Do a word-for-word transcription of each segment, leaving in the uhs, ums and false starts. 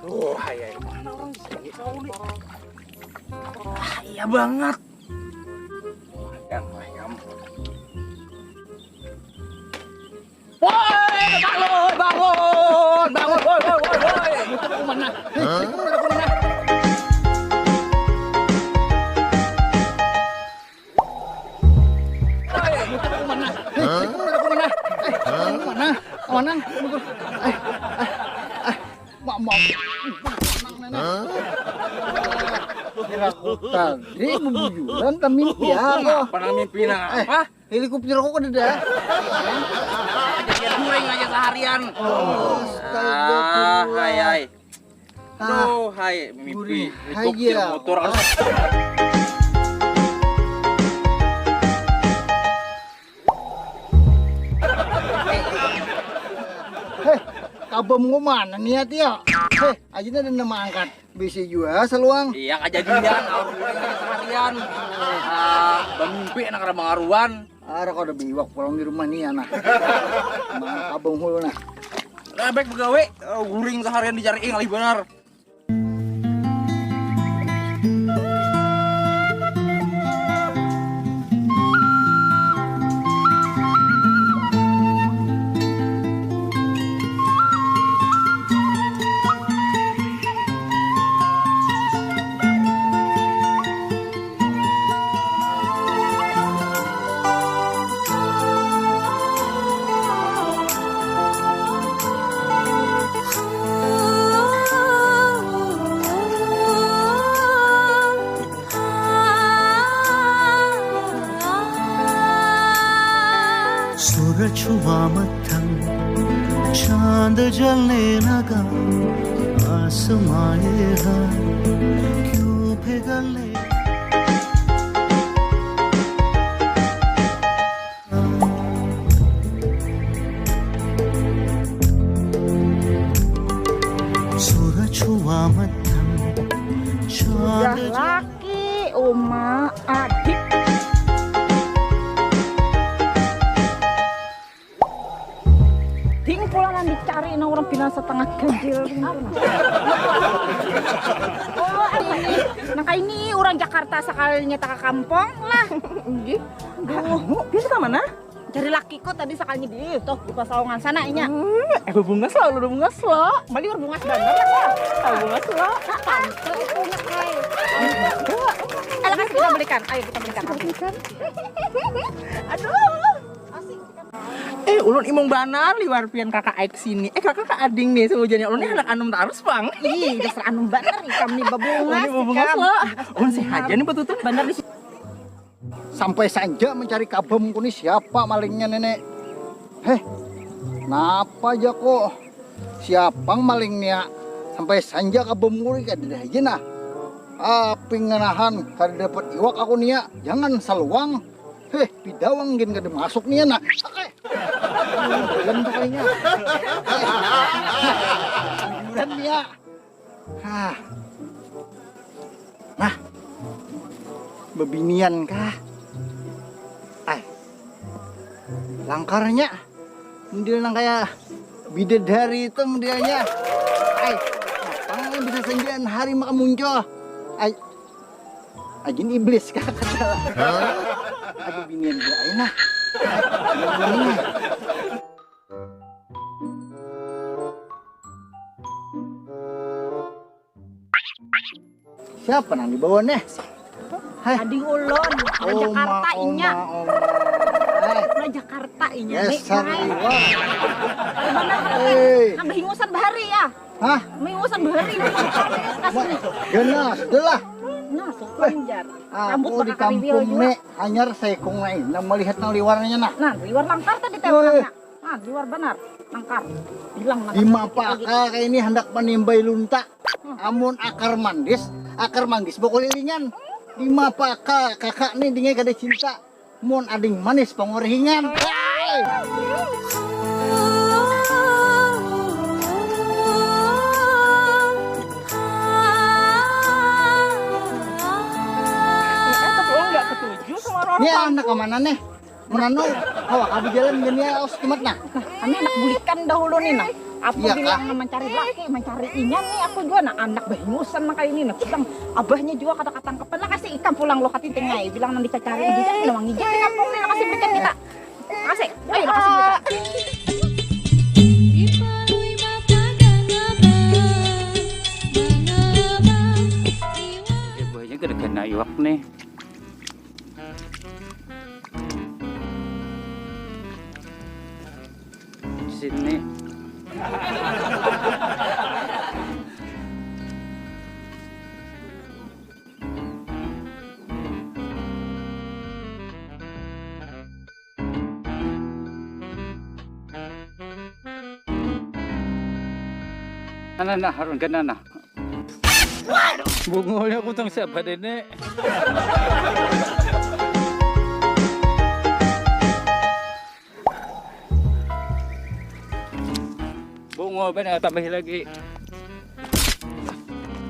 Oh, hai, hai. Mana orang sini? Kau ni. Ah, iya banget. Madang lah, ya ampun. Woi, bangun, bangun, bangun, woi, woi, woi, woi. Muter ke mana? Hah? Muter ke mana? Hei, muter ke mana? Hei, muter ke mana? Eh, ke mana? Ke mana? Muter. Eh, eh, eh. Mak, mak. Tenang, nenek. Kira aku tadi bebuyuran, tak mimpi aku. Pernah mimpi nah apa? Helikopter aku kada ada. Jadi guring aja seharian. Astagfirullah. Ah, hai, hai. Ah, aduh, hai, mimpi gurih. Hai, helikopter gila. Motor. Heh, kabam ku mana niat ya? Heh, aja ada nama angkat. Bisi jua saluang. Iya, kajadian. Aku seharian. Ah, bamimpi anak ada bangaruan. Ara kau ada biwak pulang di rumah ni, anak. Mana kabang hulu, nah. Nah, baik begawe, eh, guring seharian dicari, ngalih banar. सूरज हुआ मध्यम, चांद जलने लगा, आसमां ये है क्यों पिघलने। सूरज हुआ मध्यम, चांद जलने. Laki, uma, adik. Ding pula nang dicari nang urang pina satangah ganjil. Oh, ini. Nang kaini urang Jakarta sakalinya taka kampung lah. Nggih. Duh, biasa ka mana? Cari lakiku tadi sakalinya di, tuh, di pasawangan sana inya. Hmm, eh, bebungas lah, ulun bebungas lah. Maliwar bungas banar lah. Ah, bungas lah. Nah, tante itu nya, Kak. Alah, kasih kita belikan. Ayo kita belikan. Kita belikan. Aduh. Asik. Eh, ulun imung banar liwar pian kakak aik sini. Eh, kakak ka ading nih, seujurnya ulun nih anak anum tarus pang. Ih, dasar anum banar ikam nih, babungas. Ulun nih babungas ikam lah. Ulun sehat aja nih batutan. Banar di sini. Sampai sanja mencari kabam ku ni, siapa malingnya, Nenek? Heh, napa ja ko? Siapa maling nia? Sampai sanja kabam ku ni, kadada haja nah. Aping nganahan, kada dapat iwak aku nia. Jangan saluang. Heh, pidawang gin kada masuk nia nah. Oke. Bulan pakainya. Bulan nia. Hah. Nah. Bebinian kah? Ai. Langkarnya. Model nang kaya bidadari itu modelnya. Ai. Apa bisa sendian hari maka muncul? Ai. Ajin iblis kah? Aduh binian gila ayo nah. Siapa nang dibawa nih? Hai. Ading ulun, orang Jakarta inya. Orang Jakarta inya. Nih, Sariwa. Hei. Nambah hingusan bahari ya. Hah? Hingusan bahari. Ganas, sudah lah. Nah, sopan jar. Rambut bakal kariwil juga. Nih, hanyar saikung lain. Nang melihat nang liwarnya nah. Nah, liwar langkar tadi teh orangnya. Ah, liwar banar. Nangkar. Bilang nangkar. Di mapaka kayak ini hendak menimbai lunta. Hmm. Amun akar mandis, akar manggis bakulilingan. Di mapaka kakak nih dingai kada cinta. Mun ading manis pangurihingan. Hai. Eh, tapi orang nggak ketuju sama orang. Ini anak kemana nih? Menanu, hawa kami jalan dunia aus kimat nah. Nah, kami anak bulikan dahulu nih nah. Aku iya, bilang mencari laki, mencari inya nih aku juga nah anak bahingusan nah kayak ini nah bilang abahnya juga kada katangkepan lah kasih ikam pulang lo katinting ai bilang nang dicacari juga nah wangi jadi kampung nih kasih berikan kita kasih ayo kasih berikan. Ibunya gede kena iwak nih. Sini. Nah, nah, nah, harun kena nah. Bungulnya kutang siapa dene? Bungul benar tambahi lagi.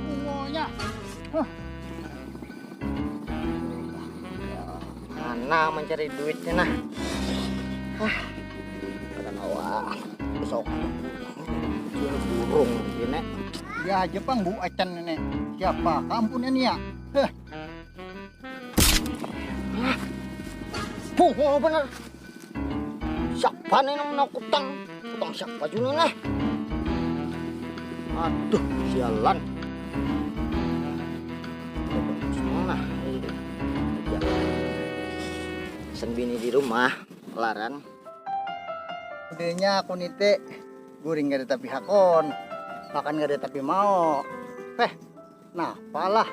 Bungulnya. Huh. Mana mencari duitnya nah. Ah. Kada kawa. Besok. Burung ini. Ya aja pang bu acan ini. Siapa? Kampun ini ya. Heh. Puhul bener. Siapa nih yang menakutkan? Tukang siapa juga nih? Aduh, sialan. Mana? Sendiri di rumah, larang. Udahnya aku nite guring kada tapi hakon, makan kada tapi mau. Peh, nah apalah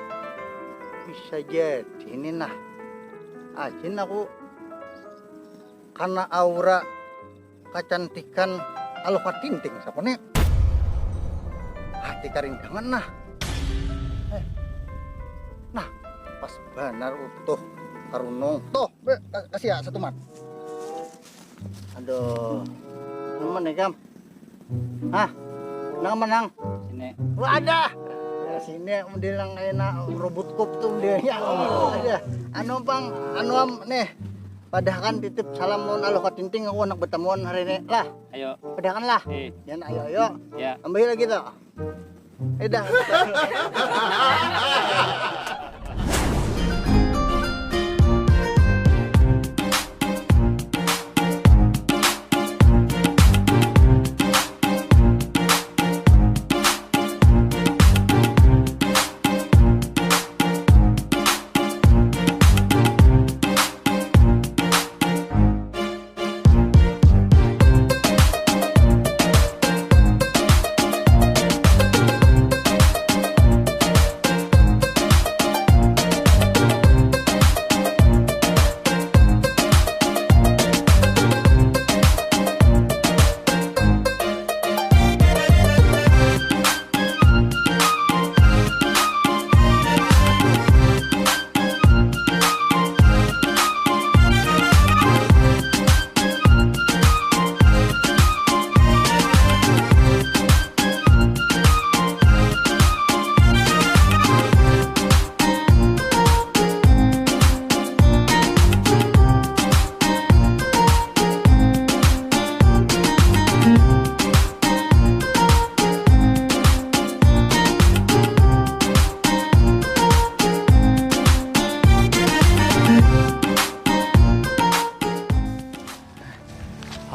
bisa jadi ini nah. Ajin aku karena aura kecantikan Aloha Tinting siapa nih? Hati karindangan nah. Eh. Nah, pas benar utuh karunung. Tuh, kasih ya satu mat. Aduh. Teman nih kam. Hah? Nang menang. Sini. Wadah. Ya, sini model nang enak robot kop tuh dia. Ya, anu pang anu am nih. Padahkan titip salam lawan Aloha Tinting aku anak betamuan hari ini lah. Ayo. Padahkan lah. Eh. Yan ayo ayo. Ya. Ambil lagi tuh. Eh dah.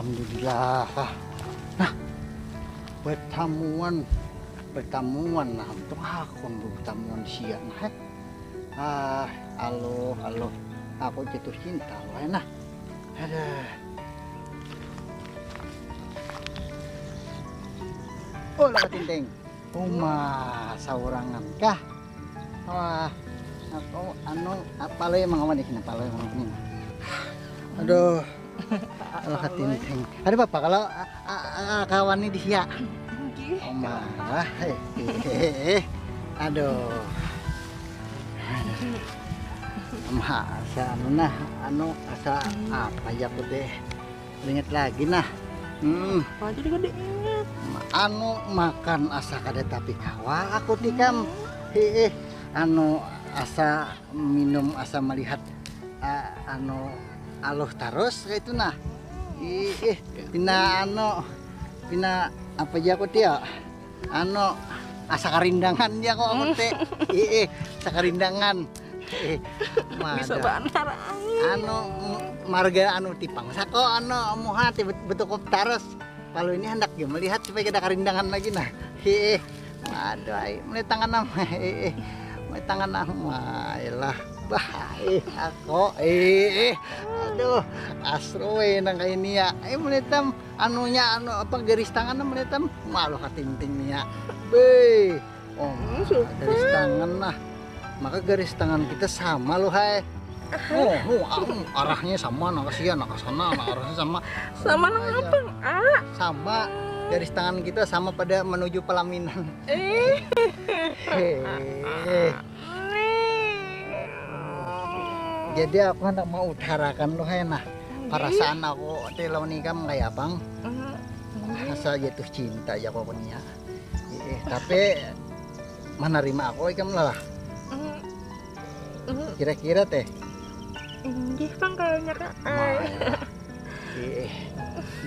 Alhamdulillah. Nah, betamuan, betamuan nah untuk akun betamuan sia nah. Eh. Ah, aloh, aloh. Aku jatuh cinta loh nah. Aduh. Oh, lah tinting. Uma saurangan kah? Wah, aku anu apa lo yang mangawan di sini apa lo yang mangawan ini? Aduh. Alah tinting. Ada apa kalau kawan ini di sia? Oma lah. Aduh. Oma asa anu nah anu asa apa ya aku teh. Ingat lagi nah. Hmm. Apa aja juga diingat. Anu makan asa kada tapi kawa aku tikam. Heeh. Anu asa minum asa melihat uh, anu aluh terus kayak itu nah. Ih, pina anu pina Apa ja aku, Tio? Anu, asa karindangan ja kok aku, Ti. Ih, ih, asa karindangan. Ih, bisa mada. Banar ai. Anu, m- marga anu tipang sako, anu, muha ti bet- betukup tarus. Kalau ini hendak ja melihat supaya kada karindangan lagi nah. Ih, ih. Aduh, ai, mulai tangan am. Ih, ih. Mulai tangan am. Wailah. Bah, ih, aku. Ih, ih. Aduh, asrui nang kayak ini ya. Ai, mulai tam anunya anu apa garis tangan am, mulai tam malu katingting nya. Be. Oh, Hmm, super. Garis tangan nah. Maka garis tangan kita sama loh, hai. Oh, oh, ah, hmm, arahnya sama, nah kasihan, nah ke sana, nah arahnya sama. Sama nang Iya. Apa, A? Sama, garis tangan kita sama pada menuju pelaminan. Eh, Hehe. Jadi aku hendak mau utarakan loh, hai nah. Perasaan aku ti lawan ikam kayak abang. Hmm. Asa jatuh cinta ja kok nya. Ih, tapi menerima aku ikam lah. Hmm. Hmm. Kira-kira teh. Inggih pang kayaknya, Kak. Ai. Ih,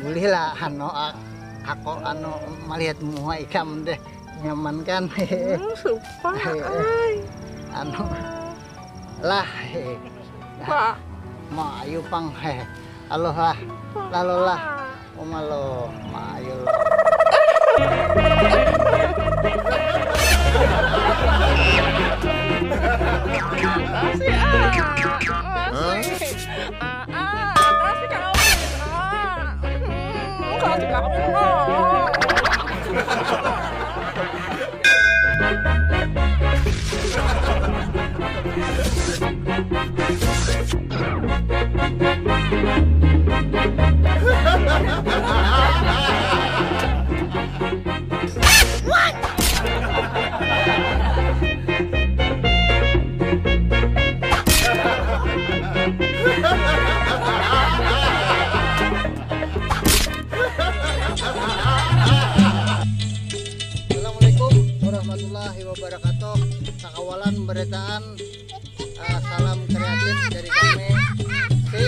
boleh lah anu a- aku anu melihat muha ikam deh, nyaman kan? Hmm, sumpah, Ai, ai. Anu lah. Pak. Ma ayo pang, heh. Aloh lah. Lalu lah. Umalo, ma ayo lah. Kasih, ah. Kasih. Ah, ah, kasih kawin. Ah. Hmm, kasih kawin. Ah. Assalamualaikum warahmatullahi wabarakatuh. Sakawalan beritaan, eh, salam kreatif dari kami. Si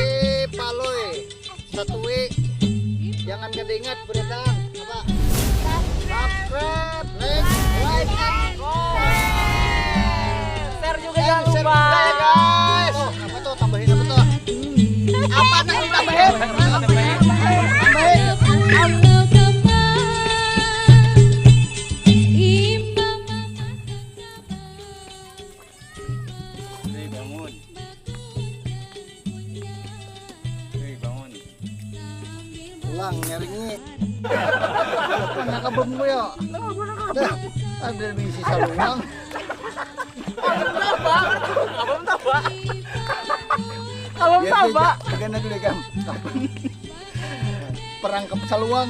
Palui Satui. Jangan kada ingat beritaan apa? Subscribe, like, like, and share. Share juga Dan jangan share lupa. Juga ya guys. Oh, apa tuh, tambahin apa tuh? Apa nang ditambahin? Tambahin. Hei, bangun. Hei, bangun. Ulang nyaringi. Mana kabem gue ya? Dah, ada misi saluang. Abang taba. Abang taba. Gana dulu kan. Perangkap saluang.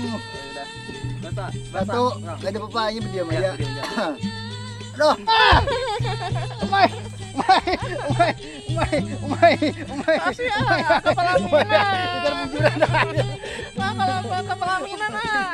Bata. Batu, gak ada apa-apa, ini berdiam Ya, aja. berdiam aja. Aduh. Ah. Umai, umai, umai, umai, umai. Kasih ah, kepala mina. Kita bujuran. Nah, kalau ke pelaminan ah.